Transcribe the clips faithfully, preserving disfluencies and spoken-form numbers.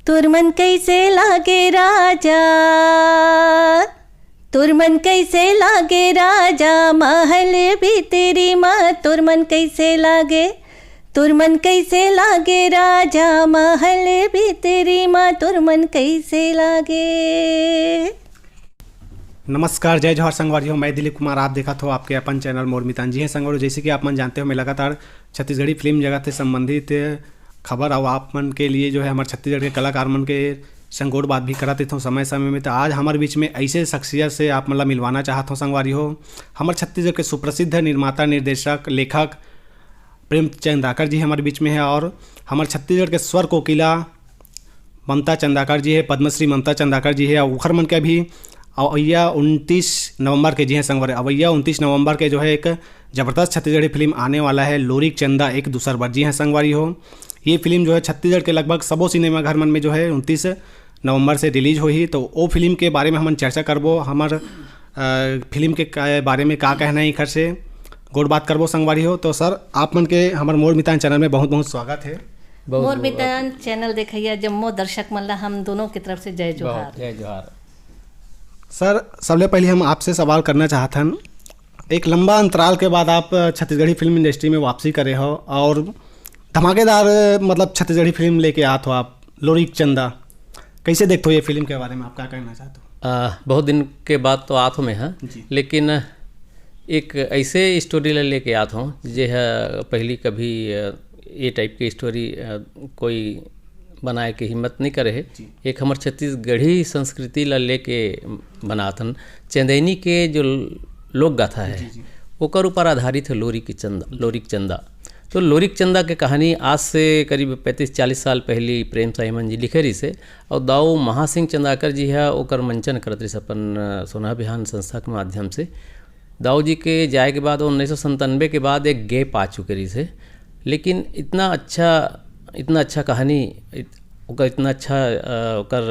तोर मन कइसे लागे राजा, तोर मन कइसे लागे राजा, महल भीतरी मा तोर मन कइसे लागे, तोर मन कइसे लागे राजा, महल भीतरी मा तोर मन कइसे लागे। नमस्कार, जय जोहार संगवारी हो, मैं दिलीप कुमार, आप देखत हो आपके अपन चैनल मोर मितान। जी हाँ संगवारी, जैसे कि आप मन जानते हो, मैं लगातार छत्तीसगढ़ी फिल्म जगत से संबंधित खबर अउ आप मन के लिए जो है हमारे छत्तीसगढ़ के कलाकार मन के संग गोठ बात भी करत रहता हूँ समय समय में। तो आज हमारे बीच में ऐसे शख्सियत से आप मन ला मिलवाना चाहत हूँ संगवारी हो, हमारे छत्तीसगढ़ के सुप्रसिद्ध निर्माता, निर्देशक, लेखक प्रेम चंदाकर जी हमारे बीच में है और हमारे छत्तीसगढ़ के स्वर कोकिला ममता चंदाकर जी है, पद्मश्री ममता चंदाकर जी है, और उखर मन के अभी अवैया उनतीस नवंबर के, जी हैं संगवारी, अवैया उनतीस नवंबर के जो है एक जबरदस्त छत्तीसगढ़ी फिल्म आने वाला है, लोरिक चंदा एक दूसर बर। जी हैं संगवारी हो, ये फिल्म जो है छत्तीसगढ़ के लगभग सबो सिनेमाघर मन में जो है उनतीस नवंबर से रिलीज होही। तो ओ फिल्म के बारे में हमन चर्चा करबो, हमर अ, फिल्म के का-, बारे में का कहना है एखर से गोठ बात करबो संगवारी हो। तो सर, आप मन के हमर मोर मितान चैनल में बहुत बहुत स्वागत है। बहुत मोर बहुत मितान चैनल देखइया जम्मो दर्शक मन ला हम दोनों की तरफ से जय जोहार। बहुत जय जोहार। सर, सबले पहले हम आपसे सवाल करना चाहत हन, एक लंबा अंतराल के बाद आप छत्तीसगढ़ी फिल्म इंडस्ट्री में वापसी करे हो और धमाकेदार, मतलब, छत्तीसगढ़ी फिल्म लेके आत हो आप, लोरिक चंदा। कैसे देखते हो ये फिल्म के बारे में, आप क्या कहना चाहते हो? आ, बहुत दिन के बाद तो आत हो मैं, हाँ, जी। लेकिन एक ऐसे स्टोरी ला लेके आत हो जे ह पहली कभी, अ, ये टाइप के स्टोरी, अ, कोई बनाए के हिम्मत नहीं करे है। जी। एक हमर छत्तीसगढ़ी संस्कृति ला लेके बनात हन। चंदैनी के जो लोक गाथा है, जी, जी। ओकर ऊपर आधारित है लोरी के चंदा, लोरिक चंदा। तो लोरिक चंदा के कहानी आज से करीब पैंतीस चालीस साल पहली प्रेम साईमन जी लिखे रहिस हे, और दाऊ महासिंह चंदाकर जी ह ओकर मंचन करत रहिस अपन, अ, सोनहा बिहान संस्था के माध्यम से। दाऊ जी के जाए के बाद उन्नीस सौ संतानवे के बाद एक गैप आ चुके रहिस हे, लेकिन इतना अच्छा, इतना अच्छा कहानी, इत-, ओकर इतना अच्छा, अ, ओकर,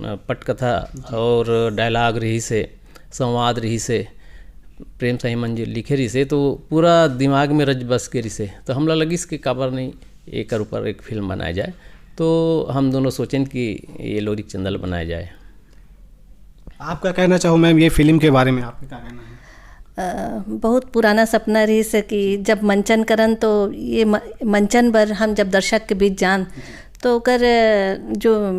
अ, पटकथा और डायलॉग रहिस हे, संवाद रहिस हे, प्रेम साईमन जी लिखे रहिस हे, तो पूरा दिमाग में रच बस के रहिस हे। तो हमला लगिस कि काबर नहीं एकर ऊपर एक फिल्म बनाया जाए। तो हम दोनों सोचेन कि ये लोरिक चंदा ल बनाया जाए। आप क्या कहना चाहो मैम, ये फिल्म के बारे में आपका क्या कहना है? अ, बहुत पुराना सपना रहिस कि जब मंचन करन तो ये म-, मंचन बर हम जब दर्शक के बीच जान तो ओकर, अ, जो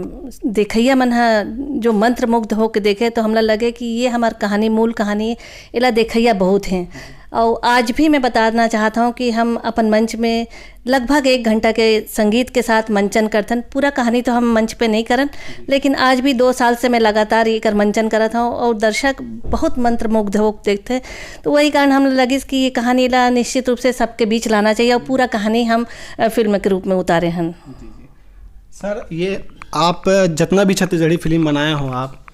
देखइया मन ह जो मंत्रमुग्ध होके देखे तो हमला लगे कि ये हमार कहानी, मूल कहानी, एला देखइया बहुत हैं। और आज भी मैं बताना चाहत हूँ कि हम अपन मंच में लगभग एक घंटा के संगीत के साथ मंचन करथन। पूरा कहानी तो हम मंच पे नहीं करन, लेकिन आज भी दो साल से मैं लगातार एकर मंचन करत हूँ और दर्शक बहुत मंत्रमुग्ध होके देखथे। तो वही कारण हम लगिस कि ये कहानी ला निश्चित रूप से सबके बीच लाना चाहिए और पूरा कहानी हम, अ, फिल्म के रूप में उतारे हन। जी, जी। सर, ये आप जितना भी छत्तीसगढ़ी फिल्म बनाए हो आप,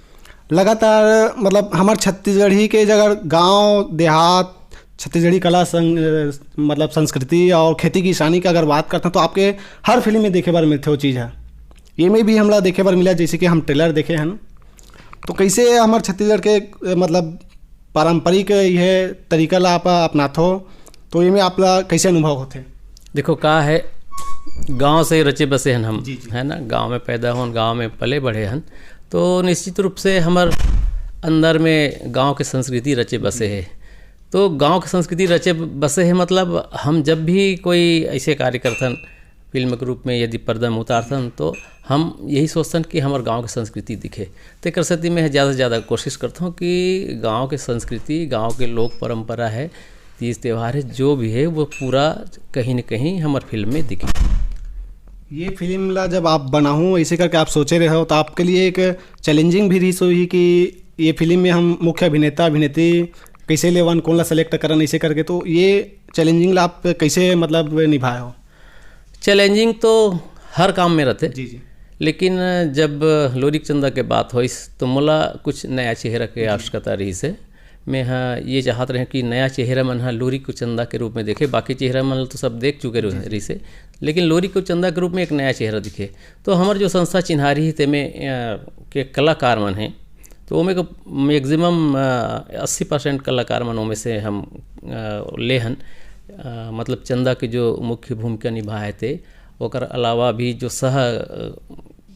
लगातार, मतलब, हमार छत्तीसगढ़ी के अगर गांव देहात, छत्तीसगढ़ी कला संग-, मतलब, संस्कृति और खेती किसानी का अगर बात करते हैं तो आपके हर फिल्म में देखे बर मिलथे वो चीज़ है। ये में भी हमला देखे बर मिला, जैसे कि हम ट्रेलर देखे हन। तो कैसे हमार छत्तीसगढ़ के, मतलब, पारंपरिक ये तरीका ला आप अपनाथो, तो ये में आपला कैसे अनुभव होथे? देखो, का है, गांव से रचे बसे हन हम, जी, जी। है ना, गांव में पैदा होन, गांव में पले बढ़े हन, तो निश्चित रूप से हमर अंदर में गांव के संस्कृति रचे बसे है। तो गांव के संस्कृति रचे बसे है, मतलब, हम जब भी कोई ऐसे कार्य करथन, फिल्म के रूप में यदि पर्दा में उतारथन, तो हम यही सोचथन कि हमर गांव के संस्कृति दिखे। तेकर सेती मैं ज़्यादा से ज़्यादा कोशिश करथौं कि गांव के संस्कृति, गांव के लोक परंपरा है, तीज त्यौहार है, जो भी है, वो पूरा कहीं न कहीं हमर फिल्म में दिखे। ये फिल्म ला जब आप बनाहू, ऐसे करके आप सोचे रहे हो, तो आपके लिए एक चैलेंजिंग भी रहिस होही कि ये फिल्म में हम मुख्य अभिनेता, अभिनेत्री कैसे लेवन, कौन ला सेलेक्ट करन, ऐसे करके। तो ये चैलेंजिंग ला आप कैसे, मतलब, निभाए हो? चैलेंजिंग तो हर काम में रहते, जी, जी। लेकिन जब लोरिक चंदा के बात होइस, तो मोला कुछ नया चेहरा के जी। आवश्यकता रहिस हे। मैं ह ये चाहत रहे कि नया चेहरा मन ह लोरिक चंदा के रूप में देखे, बाकी चेहरा मन ल तो सब देख चुके रह-, जी, जी। रहिस हे, लेकिन लोरिक चंदा के रूप में एक नया चेहरा दिखे। तो हमर जो संस्था चिन्हारी हे, तेमे, अ, के कलाकार मन हे, तो ओमे के मैक्सिमम, अ, अस्सी परसेंट कलाकार मन ओमे से हम, अ, ले हन। अ, मतलब, चंदा के जो मुख्य भूमिका निभाए थे, ओकर अलावा भी जो सह, अ,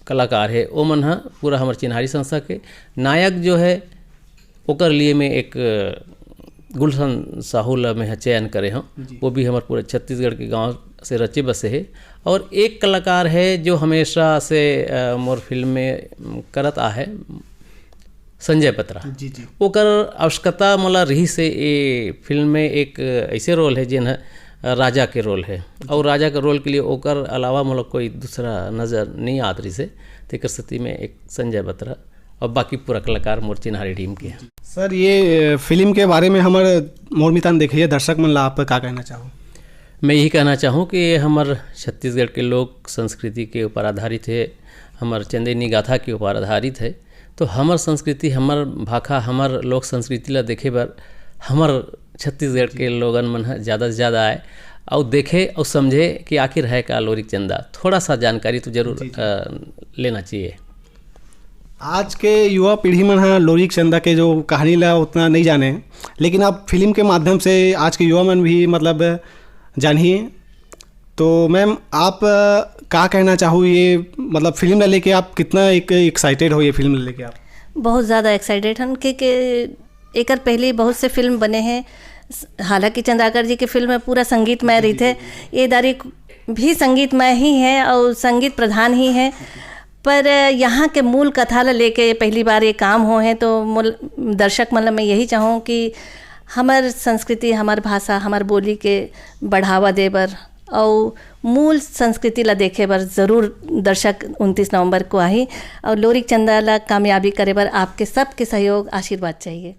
कलाकार हे, ओमन ह पूरा हमर चिन्हारी संस्था के। नायक जो है, ओकर लिए मैं एक, अ, गुलशन साहू ला मैं ह चयन करे हूँ। जी। वो भी हमर पूरे छत्तीसगढ़ के गांव से रचे बसे हे। और एक कलाकार है जो हमेशा से, अ, मोर फिल्म में, अम, करत आ है, संजय बत्रा। जी, जी। ओकर आवश्यकता मोला रहिस हे, ये फिल्म में एक ऐसे रोल है जेन ह राजा के रोल है, और राजा के रोल के लिए ओकर अलावा मोला कोई दूसरा नजर नहीं आत रहिस हे। तेकर सेती में एक संजय बत्रा और बाकी पूरा कलाकार मोर चिन्हारी टीम के। सर, ये, अ, फिल्म के बारे में हमर मोर मितान देखइया दर्शक मन ला आप का कहना चाहो? मैं यही कहना चाहूँ कि ये हमर छत्तीसगढ़ के लोक संस्कृति के ऊपर आधारित है, हमर चंदैनी गाथा के ऊपर आधारित है। तो हमर संस्कृति, हमर भाखा, हमर लोक संस्कृति ला देखे बर हमर छत्तीसगढ़ के लोगन मन ह ज़्यादा से ज़्यादा आए, अउ देखे अउ समझे कि आखिर है का लोरिक चंदा। थोड़ा सा जानकारी तो जरूर, जी, जी। अ, लेना चाहिए। आज के युवा पीढ़ी मन ह लोरिक चंदा के जो कहानी ला उतना नहीं जाने, लेकिन अब फिल्म के माध्यम से आज के युवा मन भी, मतलब, जानही। तो मैम, आप, अ, का कहना चाहो, ये, मतलब, फिल्म ला लेके आप कितना एक एक्साइटेड हो, ये फिल्म ला लेके आप? बहुत ज़्यादा एक्साइटेड हन, क्योंकि एकर पहले बहुत से फिल्म बने हैं। स-, हालांकि चंद्राकर जी के फिल्म में पूरा संगीतमय रहिथे, ये दारी भी संगीतमय ही है और संगीत प्रधान ही है, पर यहाँ के मूल कथा ला लेके पहली बार ये काम हो है, तो मूल दर्शक मन ला मैं यही चाहूँ कि हमर संस्कृति, हमर भाषा, हमर बोली के बढ़ावा दे बर अउ मूल संस्कृति ला देखे बर जरूर दर्शक उनतीस नवंबर को आही। और लोरिक चंदा ला कामयाबी करे बर आपके सबके सहयोग, आशीर्वाद चाहिए।